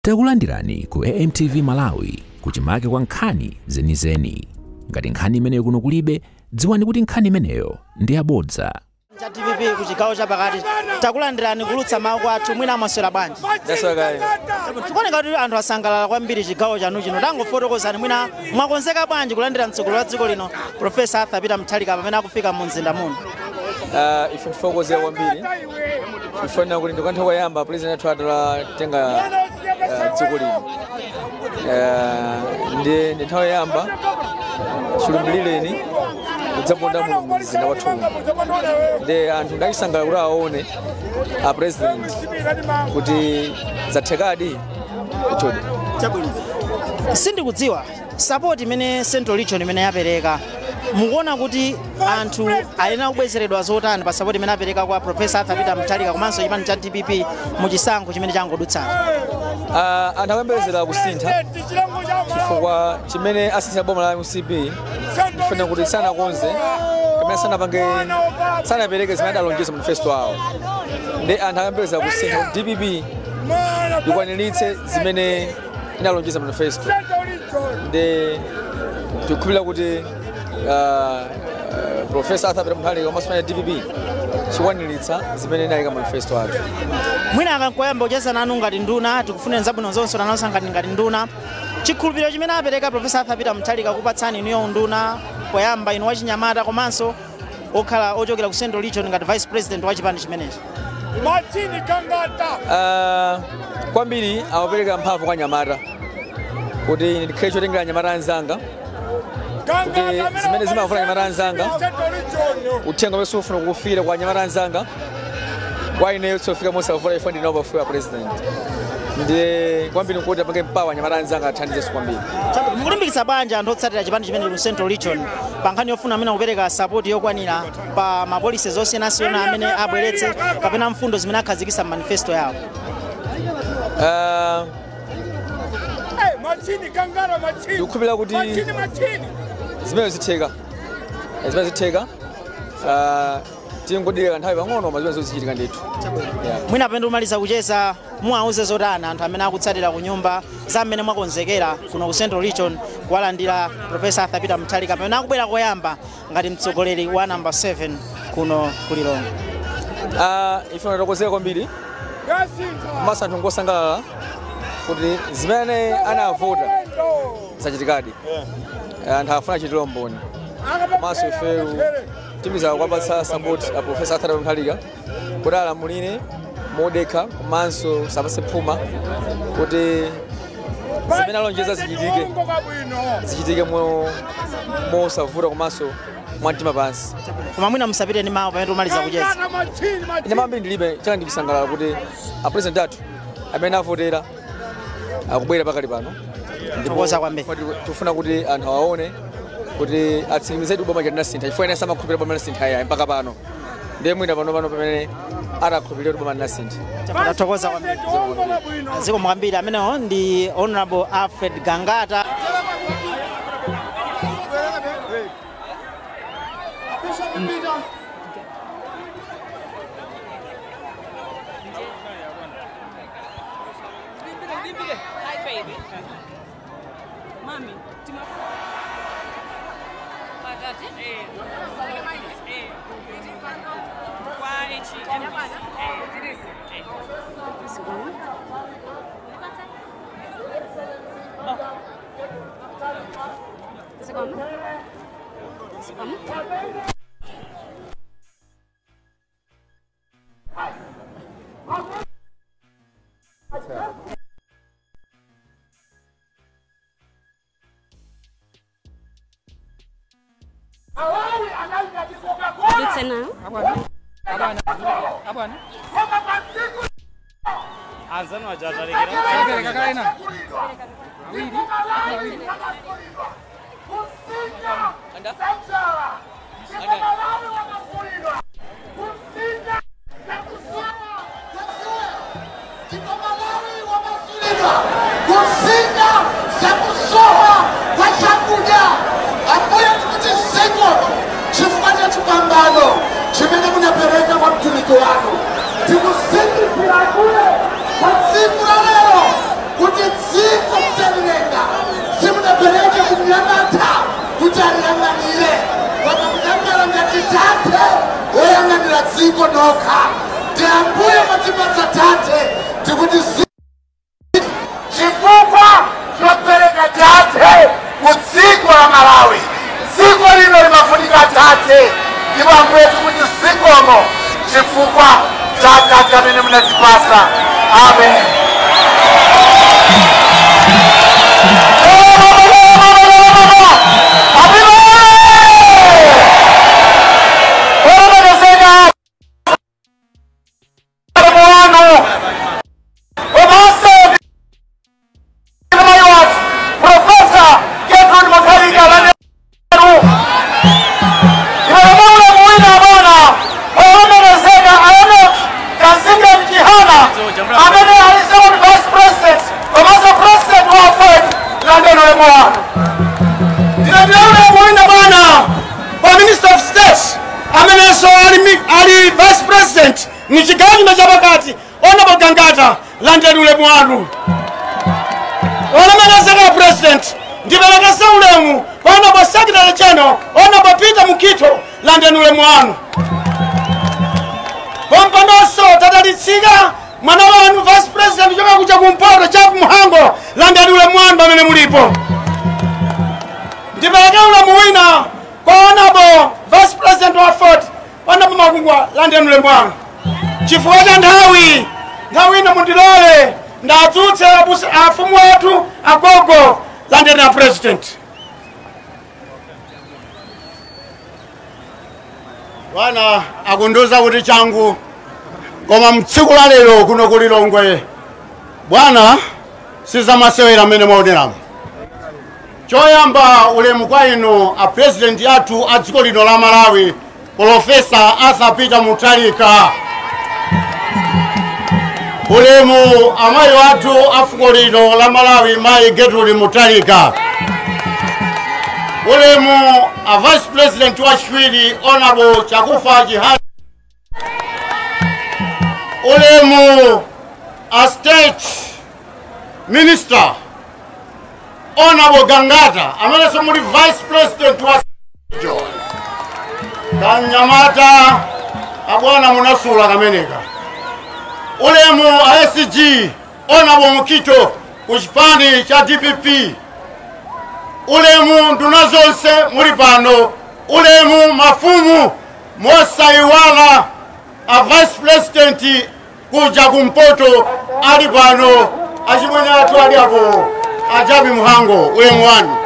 Takulandirani ku AMTV Malawi kuchimake kwa nkhani zenizeni. Ngati nkhani imeneyo kuno kulibe, dziwani kuti nkhani imeneyo ndi yabodza. Cha DPP kuchigawo chapakati takulandirani kulutsa mawu kwathu mwina amaswera bwanji. Tikuoneka kuti anthu asangalala kwambiri chigawo chanu chino. Tangofotokozani mwina mwakonzeka bwanji kulandira mtsogoleri wa dziko lino Professor Arthur Peter Mutharika pamene akufika mu mzinda muno. Ife tifokozera kwambiri ifuna kuti ndikantha koyamba president athu atalatenga dziko lino ndi nthawi yoyamba chilumbilireni kudzaponda muno mu mzinda wathu ndi anthu ndachisangalala kuti aone a president kuti zathekadi chodi. Sindikudziwa support imene Central Region imene yapereka, mukuona kuti anthu ayenera kubwezeredwa zotani pa support imene apereka kwa Professor Arthur Peter Mutharika komanso chipani cha DPP muchisankho chimene changodutsana? Anthu akuyembekezera kusintha chifukwa chimene asintha boma la MCP ndifuna kuti sanakonze kapena sanapange sanapereke zimene adalonjeza manifesto awo, ndi anthu akuyembekezera kusintha kuti DPP ikwaniritse zimene inalonjeza manifesto. Ndi tikukhulupirira kuti Professor Arthur Peter Mutharika komanso ya DPP chikwaniritsa zimene inayika manifesto athu. Mwina akankoyamba kucheza nanu ngati nduna, tikufunira zabwino zonse nanonso ngati nduna. Chikhulupiriro chimene apereka Professor Arthur Peter Mutharika kupatsani inuyo unduna poyamba inu wachinyamata komanso okhala ochokera ku Central Region ngati vice president wa chipani chimenechi. Kwambiri amapereka mphamvu kwa anyamata kuti ndikhale chotengera anyamata anzanga kuti zimene zimafuna anyamata anzanga, uthenga umene sufuna kufira kwa anyamata anzanga kwa ineyo tsofika mosavula ifo ndinawo pafupi president. Ndiye kwambiri nkuti apange mpawa anyamata anzanga athandizenso kwambiri. Mukulimbikitsa bwanji anthu otsatira chipani chimene ku Central Region pa nkhani yofuna amene akupereka support yokwanira pa mapolisi zosiyanasiyana amene abweretse kapena mfundo zimene akhazikitsa manifesto yawo? Ndikukhulupirira kuti zimene zitheka, tingodikira nthawi pang'ono koma zimene zichitika ndithu. Mwina pamene umaliza kucheza muwauze zotani anthu amene akutsatira ku nyumba za mmene mwakonzekera kuno ku Central Region kuwalandira Professor Arthur Peter Mutharika pamene akubwera koyamba ngati mtsogoleri wa number 7 kuno ku Lilongwe? Ife tinakonzeka kwambiri komanso anthu ngosangalala kuti zimene anavota zachitikadi, anthu afuna achitire umboni komanso ife timiza kuwapatsa support a Professor Arthur Mutharika kuti alamulire modekha komanso sapase phuma kuti zimene alonjeza zichitike mosavuta komanso mwamtima pansi. Koma mwina musapite ndi mawu pamene tumaliza kucheza. Ine mambiri ndilibe changa ndikusangalala kuti a president athu amene avotera akubwera pakali pano. Ndikukoza kwambiri. Tifuna kuti anthu awaone kuti atsimikizedi boma linasintha chifukwa ine samakhulupirira boma linasintha ayi mpaka pano. Ndiye mwina pano pamene atakhulupirira kuti boma linasintha. Tathokoza kwambiri. Zikomo kwambiri. Amenewo ndi Honorable Alfred Gangata. Hi, baby. Mommy, Kusinda zakusowa kwa chakudya ambuye tikuti zikomo chifukwa cha chipambano chimene munapereka kwa mtumiki wanu tikusindikira ambuye kwa tsiku la lero kuti dziko nokha. Ndi Ambuye mwatipatsa tate, tikuti chifukwa chopereka tate ku dziko la Malawi. Dziko lino limafunika tate, ndipo Ambuye tikuti zikomo chifukwa cha tate amene munatipasa. Amen. Ali Vice President ni chigawo chino chapakati, Honorable Gangata, landeni ulemu wanu. Olemekezeka President, ndiperekese ulemu kwa Honorable Secretary General, Honorable Peter Mukito, landeni ulemu wanu. Pompanonso tadalitsika mwana wanu Vice President choka kuja kumpoto cha Mhango, landeni ulemu wanu pamene mulipo. Ndipereke ulemu wina kwa Honorable Vice President wa Ford, Honorable Makungwa, landeni ulemu wanu. Chifukwa cha nthawi ino mundilole ndadzutse afumu athu agogo, landeni a President. Bwana akundiuza kuti changu, koma mtsiku la lero kuno ku Lilongwe bwana sizamasewera mmene mwaoneramo. Choyamba ulemu kwa inu a President athu a dziko lino la Malawi, Profesa Arthur Peter Mutharika. Ulemu amayi athu a fuko lino la Malawi, Mayi Gertrude Mutharika. Ulemu a Vice President wachiwiri, Honorable Chakufa Chihana. Ulemu a State Minister Honorable Gangata, amenenso muli Vice President wa Kanyamata, abwana munasula kameneka. Ulemu a SG Honorable Mukito ku chipani cha DPP. Ulemu nduna zonse muli pano. Ulemu mafumu mosayiwala a Vice President kuja kumpoto ali pano, achimwene athu ali apo ajabi Mhango, ulemu wanu.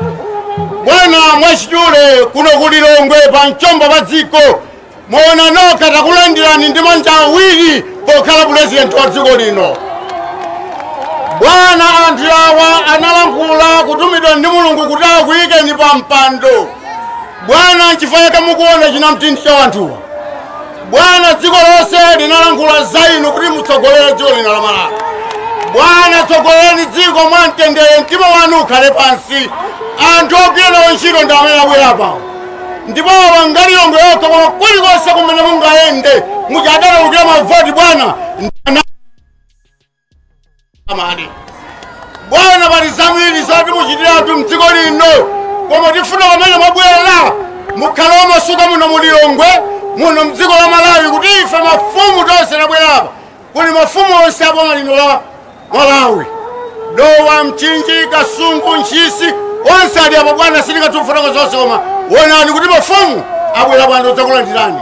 Bwana mwachidule kuno ku Lilongwe pa mchombo pa dziko muona nokha takulandirani ndi manja awiri pokhala President wa dziko lino. Bwana anthu awa analankhula kutumidwa ndi Mulungu kuti akuyikeni pa mpando. Bwana nchifukwa chake mukuona chinamtindi cha anthuwa. Bwana dziko lonse linalankhula za inu kuti mutsogolere dziko lino la Malawi. Bwana tsogolereni dziko mwamtendere, mtima wanu ukhale pansi. Anthu ogwira nawo ntchito ndi amene abwera pano. Ndipo awa ngati Lilongwe yokha, koma kulikonse kumene mungayende muchadalukira mavoti bwana amali. Bwana pali zambiri zoti muchitiratu mdziko lino, koma tifuna pamene mwabwera mukhale omasuka muno mu Lilongwe muno mdziko la Malawi, kuti ife mafumu tonse tabwera apa, kuli mafumu onse aboma lino la Malawi, Dowa, Mchinji, Kasungu, Ntchisi, onse ali apo bwana. Sitingatufutako zonse, koma wonani kuti mafumu abwera bwana udzakulandirani.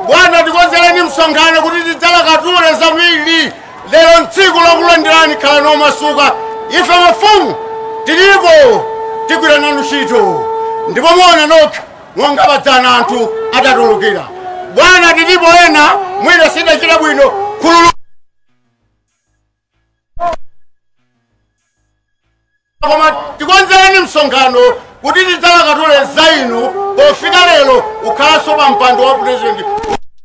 Bwana tikonzereni msonkhano kuti tidzalakatule zambiri. Lero ntsiku lokulandirani, khala nomasuka. Ife mafumu tilipo tigwira nanu ntchito, ndipo muona nokha monga padzana anthu atatulukira. Bwana tilipo ena mwina sidachita bwino khululu, koma tikonzereni msonkhano kuti tidzalakatule za inu pofika lero ukhalanso pa mpando wa President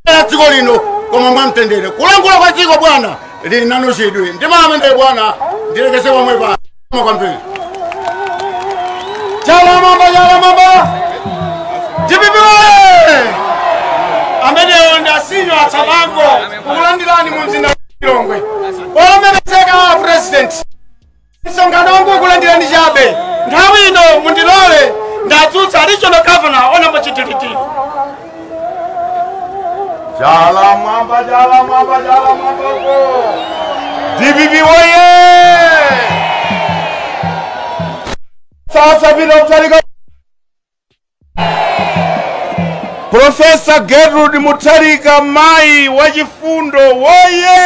ya dziko lino, koma mwamtendere. Kulankhula kwa dziko bwana lili nanu chidwi. Ndimamene bwana ndilekeze pomwe pano kwambiri. Chalamamba, chalamamba, DPP oye! Amenewo ndi asinyo atsabango kukulandirani mu mzinda wa Lilongwe. Olemekezeka wa President, msonkhano wangu ukulandirani chabe. Nthawi ino mundilole ndadzutsa Regional Governor Honorable Chitilitili. Chala mwamba, chala mwamba, chala mwamba ko. DPP oye! Sasa bila Mutharika. Professor Gertrude Mutharika mai wachifundo woye!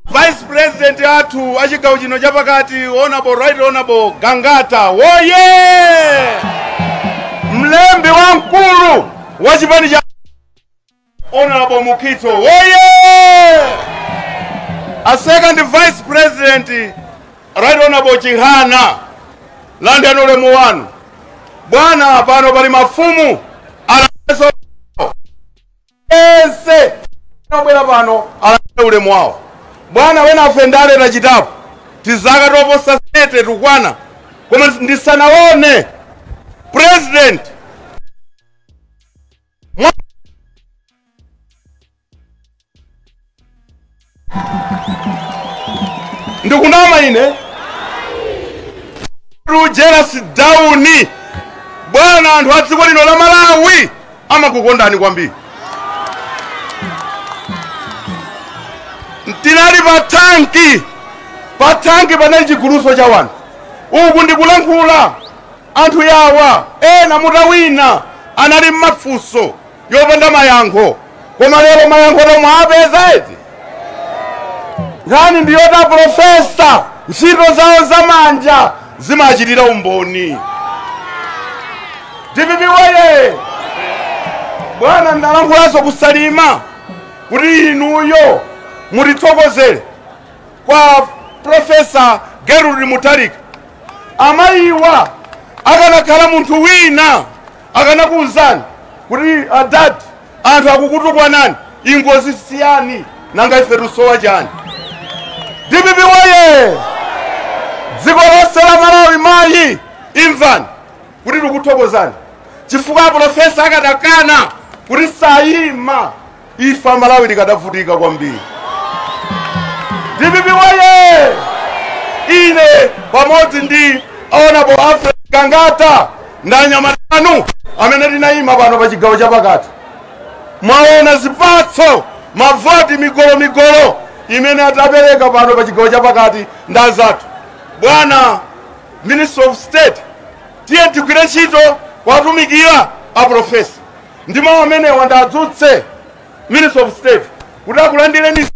Vice President athu achigawo chino chapakati Honorable Right Honorable Gangata woye! Mlembi wa mkulu wa chipani cha Honorable Mukito woye! A second Vice President Right Honorable Chihana landani ulemu wanu. Bwana pano pali mafumu alaso ese nobwera pano alande ulemu wawo. Bwana wena afendale na chitapo tizaka toposa sete tukwana koma ndisanaone president ndikunama ine jealous down. Bwana anthu a dziko lino la Malawi amakukondani kwambiri. Tinali pa tanki panali chiguluso cha wanthu. Uku ndikulankhula anthu yawa ena mutawina anali m'mafunso yopanda mayankho, koma lero mayankho tomwe apeza eti nkhani ndiyota profesa ntchito zawo zamanja zimachitira umboni. DPP woye! Bwana ndalankhulaso kusalima kuti inuyo mutithokozere kwa Professor Gertrude Mutharika. Amayiwa akanakhala munthu wina akanakuwuzani kuti adadi anthu akukutukwanani ingozi siyani nanga ife tusowa chani. DPP woye! Dziko lonse la Malawi mayi imvani kuti tikuthokozani chifukwa profesa akadakana kuti sayima ifa Malawi likadavutika kwambiri. DPP woye! Ine pamodzi ndi Honorable Alfred Gangata ndanyamatanu amene tinayima pano pa chigawo chapakati mwaona zipatso mavoti migolo migolo imene atapereka pano pa chigawo chapakati ndazathu. Bwana Minister of State tiye tigwire ntchito kwatumikira a profesa. Ndimo amene wandadzutse Minister of State kuti akulandireni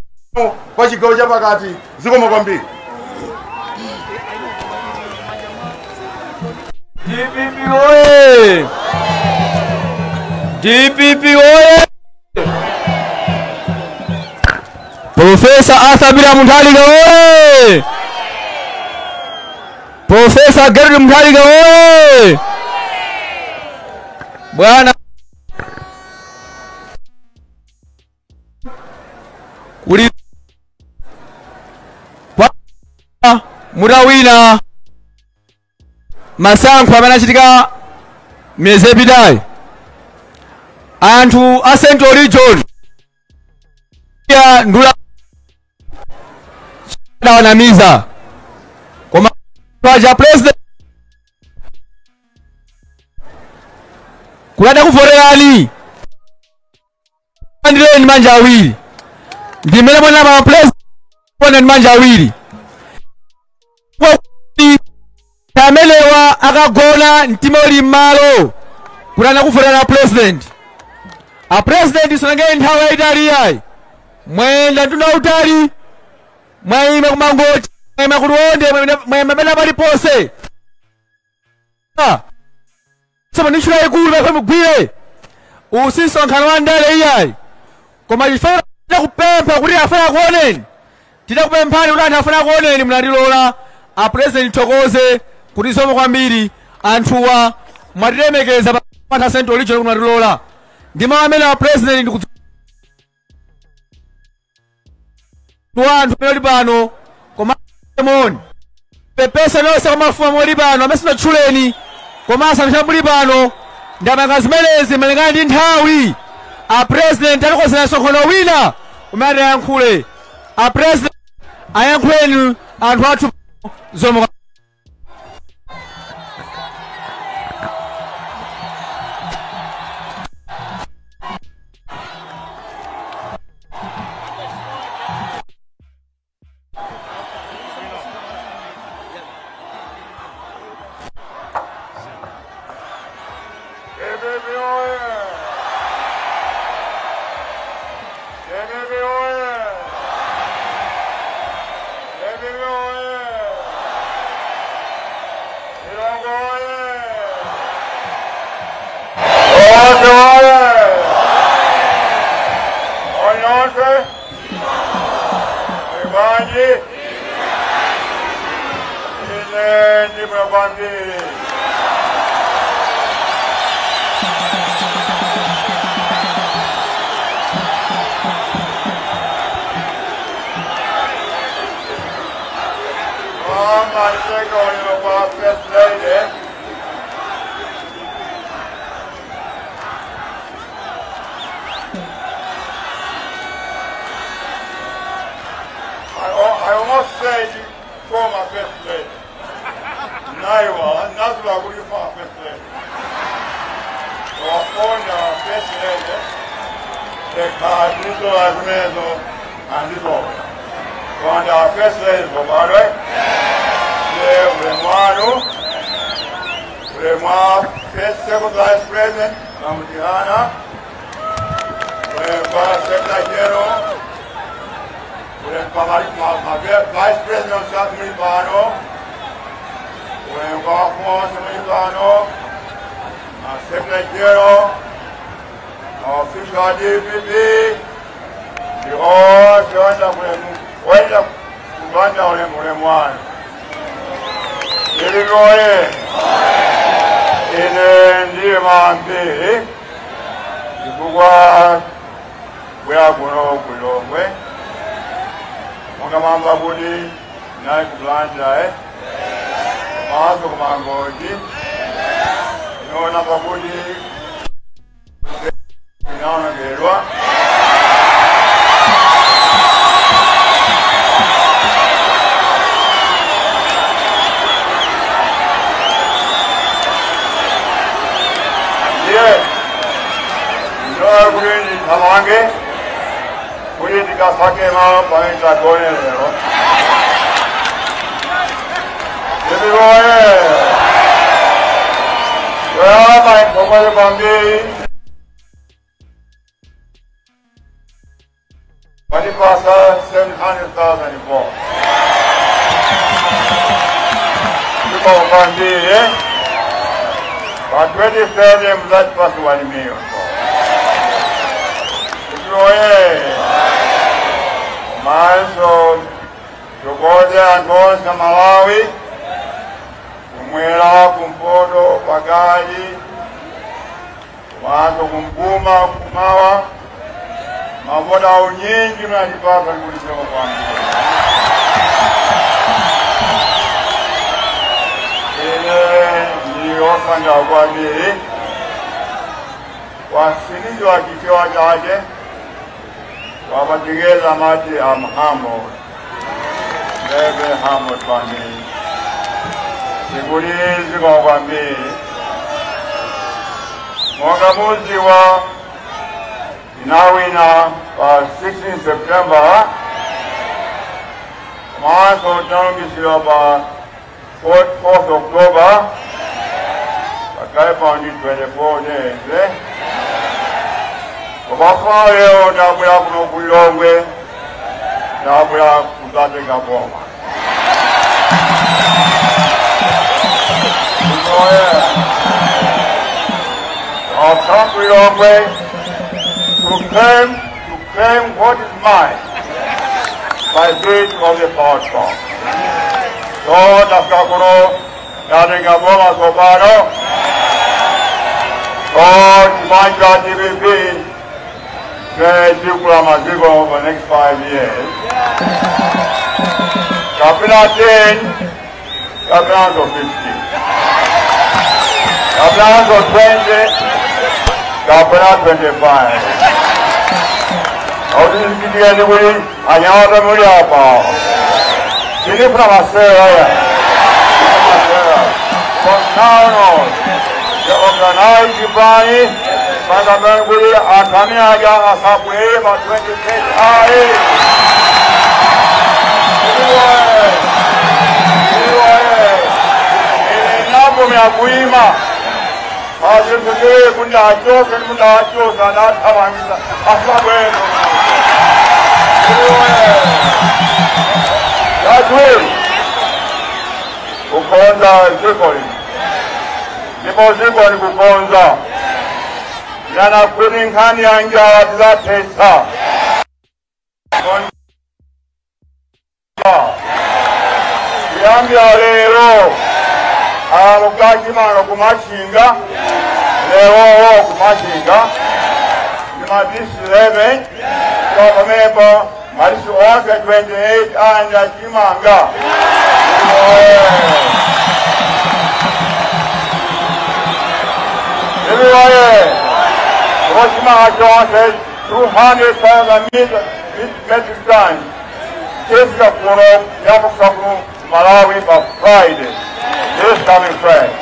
pa chigawo chapakati. Zikoma kwambiri. DPP oye! DPP oye! Professor Arthur Peter Mutharika oye! Professor Gertrude Mutharika oye! Bwana kuli mutawina masankho amene achitika miyezi epitayi anthu a Central Region ya ndula wanamiza koma paja president kulada kuvoterani andireni manja awiri ndimene mwana ma president ndi manja awiri amelewa akagona mtima uli m'malo kulana kuvotera president. A president sanangene nthawi yayitali yayi mwenda mtunda utali mwayima kumangoti mwayima kuliwonde mwayima pena paliponse tsono ndi ntchito yayikulu pamene mugwire usi msonkhano wa ndale iyayi koma chifukwa tidakupempha kuti afuna kuoneni tidakupemphani kuti anthu afuna kuoneni munatilola. A president thokoze kuti zomwe kwambiri anthuwa mwatilemekeza pa Central Region munatilola. Ndi mawu amene a president ndikuti anthu amene ali pano koma moni pepesa nonse kwa mafumu muli pano amene sinatchuleni komanso anthu muli pano ndamanga zimenezi malingana ndi nthawi. A president atikonzera msonkhano wina umene ayankhule. A president ayankhuleni anthu athu zomwe. Bwanji? Ine ndibwino kwambiri. Oh, my second kwa First Lady. I almost said former First Lady. Naiwa, Nazula would you former First Lady. So I phoned our First Lady, the Cardinal Azmezo, and this all. And our First Lady for Barwe, the Ulemwano, Ulemwa First Second Vice President, Mamutihana, Ulemwa Secretary General, Vice President of South Mulipano, Mulipano, Secretary General, Official DPP, the all joined up with Uganda Ulemwano. Iligoye, ine ndima mbili, chifukwa bwera kuno ku Lilongwe. Monga mwamva kuti nali ku Blantyre, komanso ku Mangochi, niona pakuti inaonongedwa. Ndiye ndinoona kuti ndithamange kuti tikasake malo pamene tagone lero. Ndipikoye yoyamba ndithokoze kwambiri watipasa 700,000 po ndiko kwambiri. Pa 2030 muzatipasa 1 million po. Ndipikoye Maso tukoze anthu onse Malawi, kumwera, kumpoto, pakati, komanso kumvuma, kumawa, mavota aunyinji mnatipasa ndikulisema kwambiri. Ine ndi osangalala kwambiri wasinizwa chichewa chake wapatikeza mati I'm humbled, very humbled kwambiri. Ndikulizika kwambiri. Monga mudziwa inawina pa 16 September, komanso tinalumbiritsidwa pa 4th October, pakali pa ndi 24 days. Koma lero ndabwera kuno ku Lilongwe, ndabwera kudzatenga boma. I've come to Lilongwe to claim what is mine by virtue of the power strong. So ndafika kuno ndatenga boma tsopano. So chipani cha DPP tikula maziko over the next 5 years. Kapena 10, kapena 50, kapena 20, kapena 25. Autisitikiani kuti anyamata muli apa. Tinifuna masewera ya. From now on, the organized chipani pangamene kuti anthu amene aja asabwere pa 26 ayi. Ine ndavomera kuima azinthu kuti achose ndi kuti achosa adathamangisa asabwere. Chachiwiri kukonza dziko lino, ndipo dziko likukonza. Yana kuti nkhani ya njala tidzathetsa. Kuyambira lero alugachimanga kumachinga lewowo kumachinga ndi madisi 11 pamenepo madisi onse 28 anja chimanga. Everybody, chimanga chonse 200,000 metric tons chifika kuno yakufa kuno Malawi by Friday, this coming Friday.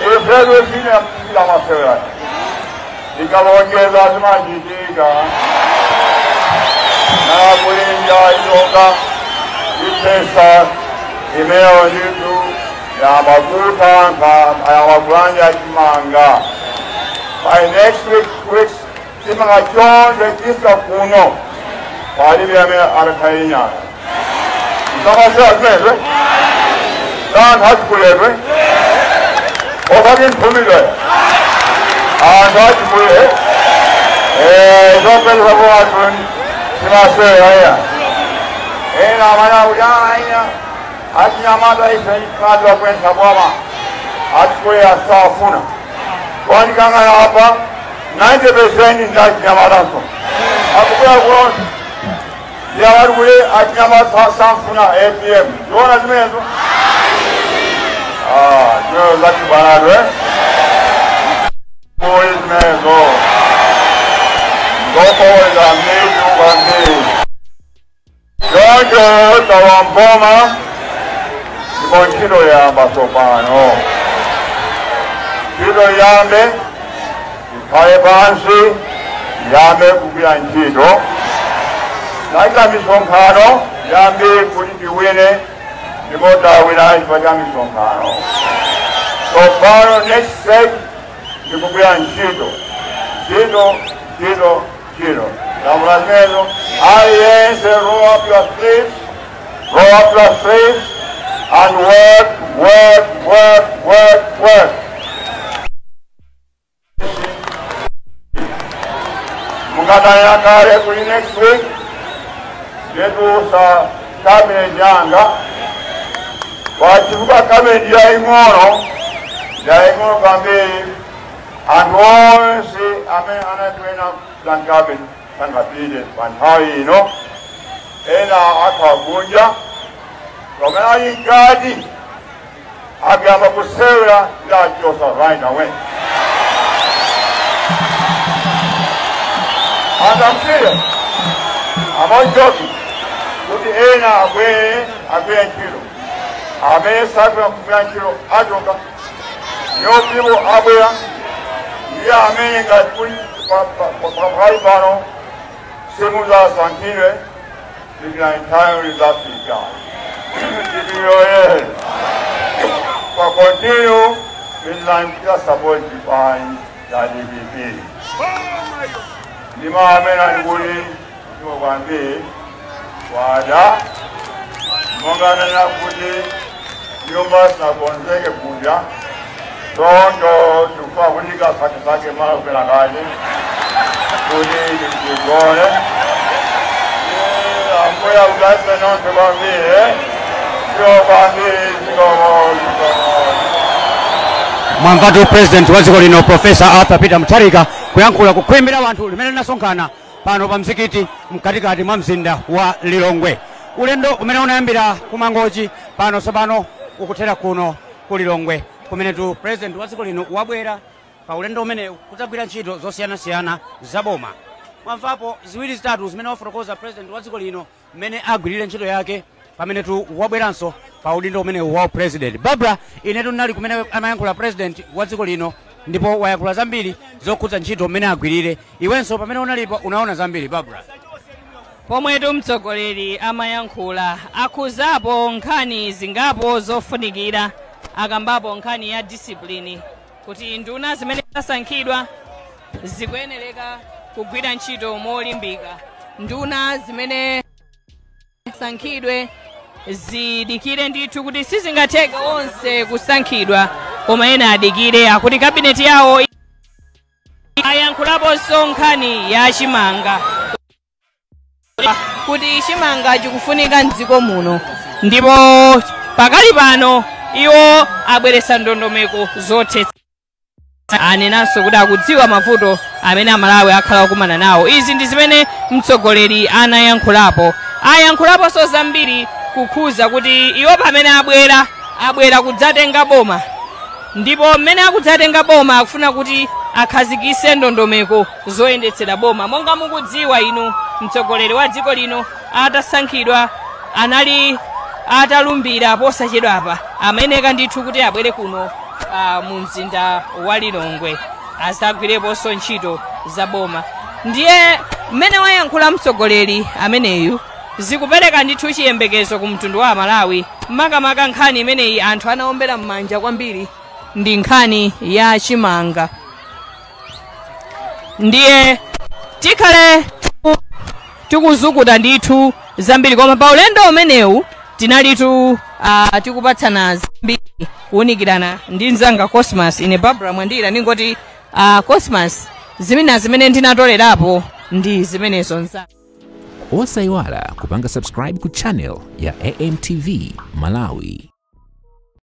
Ifedo sina kila masewera. Ikalongeza zimachitika na kulinja izoka ipesa imeo nditu ya maguta ya makulanja chimanga. By next week, chimanga chonse chifika kuno palibe amene atakhayinyana. Namasewa 난 하지불레 어사긴 품이래 아 하지불레 에 저편에서 보아준 지마스에 아야 에나 마나 우야야 아시냐마다 이세니카도 앞에 사보아마 아치고야 사푸나 와니강아 아빠 90% 인다시냐마다소 아부야 고런 yawarugule achinyamata samfuna APM yona zimenezo ah zati banadwe boy zimenezo ngokoza mitu kwambiri choncho tawamboma ndipo ntchito yamba tsopano ntchito yambe ikhale pansi yambe kugwira ntchito. Naita misonkhano yambi kuti tiwine ndipo tawina chifukwa cha misonkhano. Tsopano next step ndikugwira ntchito ntchito ntchito ntchito. Lamula zimenezo aliyense roll up your sleeves, roll up your sleeves and work, work, work, work, work. Mungatanena kale kuti next week yetusa cabinet yanga wachivuka cabinet yaing'ono yaing'ono kwambiri anthu onse amene anatwena plan cabinet sangapite pa nthawi ino ena akhakunja pamene ali mkati akuyamba kusewera ndachosa right away. And I'm serious. I'm not joking. Kuti ena abwere agwire ntchito amene sagwira kugwira ntchito achoka new people abwera ndiye amene ngati kuli pakali pano simuzasankhidwe tikira nthawi lizafika titiyoyere kwa continue milangira support chipani cha DPP ndima amene andikuti ndimo kwambiri wada monganena kuti nyumba zinakonzeke kuja choncho tikufa kunika sakesake mara kupela kaje kuti tigone ambuya udase nonse kwambiri sio kwambiri zikomo zikomo. Mwamvatu president wa dziko lino Professor Arthur Peter Mutharika kuyankhula kukhwimbira wanthu limene linasonkhana pano pa mzikiti mkatikati mwa mzinda wa Lilongwe. Ulendo umene unayambira kumangochi pano tsopano ukuthera kuno ku Lilongwe kumenetu president wa dziko lino wabwera pa ulendo umene kudzagwira ntchito zosiyanasiyana za boma. Mwamvapo ziwiri zitatu zimene wafotokoza president wa dziko lino mmene agwirire ntchito yake pamenetu wabweranso pa udindo umene wa president. Barbara, inetu ndinali kumene amayankhula president wa dziko lino ndipo wayankhula zambiri zokhudza ntchito mmene agwirire. Iwenso pamene unalipo unaona zambiri Barbara. Pomwetu mtsogoleri amayankhula akhuzapo nkhani zingapo zofunikira, akambapo nkhani ya discipline kuti nduna zimene zasankhidwa zikuyenereka kugwira ntchito molimbika, nduna zimene sankhidwe zidikire ndithu kuti sizingatheke onse kusankhidwa koma ena adikire, akuti kabineti yawo. Ayankhulaponso nkhani ya chimanga Kuti chimanga chikufunika mdziko muno, ndipo pakali pano iwo abweretsa ndondomeko zothetsa. Anenanso kuti akudziwa mavuto amene Amalawi akhala akumana nawo. Izi ndi zimene mtsogoleri anayankhulapo. Ayankhulaponso zambiri kukhuza kuti iwo pamene abwera, abwera kudzatenga boma, ndipo mmene akudzatenga boma akufuna kuti akhazikise ndondomeko zoyendetsera boma. Monga mukudziwa inu, mtsogoleri wa dziko lino atasankhidwa, anali atalumbira posachedwapa, ameneka ndithu kuti abwere kuno mu mzinda wa Lilongwe azagwireponso ntchito za boma. Ndiye mmene wayankhula mtsogoleri ameneyu zikupereka ndithu chiyembekezo ku mtundu wa Malawi. Makamaka nkhani imeneyi anthu anaombera m'manja kwambiri ndi nkhani ya chimanga. Ndiye tikhale tikuzukuta ndithu zambiri, koma pa ulendo umenewu tinalitu tikupatsana zambiri, kuwunikirana ndi mzanga Cosmas. Ine Barbara Mwandira ndingoti, Cosmas, zimene zimene ndinatolerapo ndi zimenezo nza. Osayiwala kupanga subscribe ku channel ya AMTV Malawi.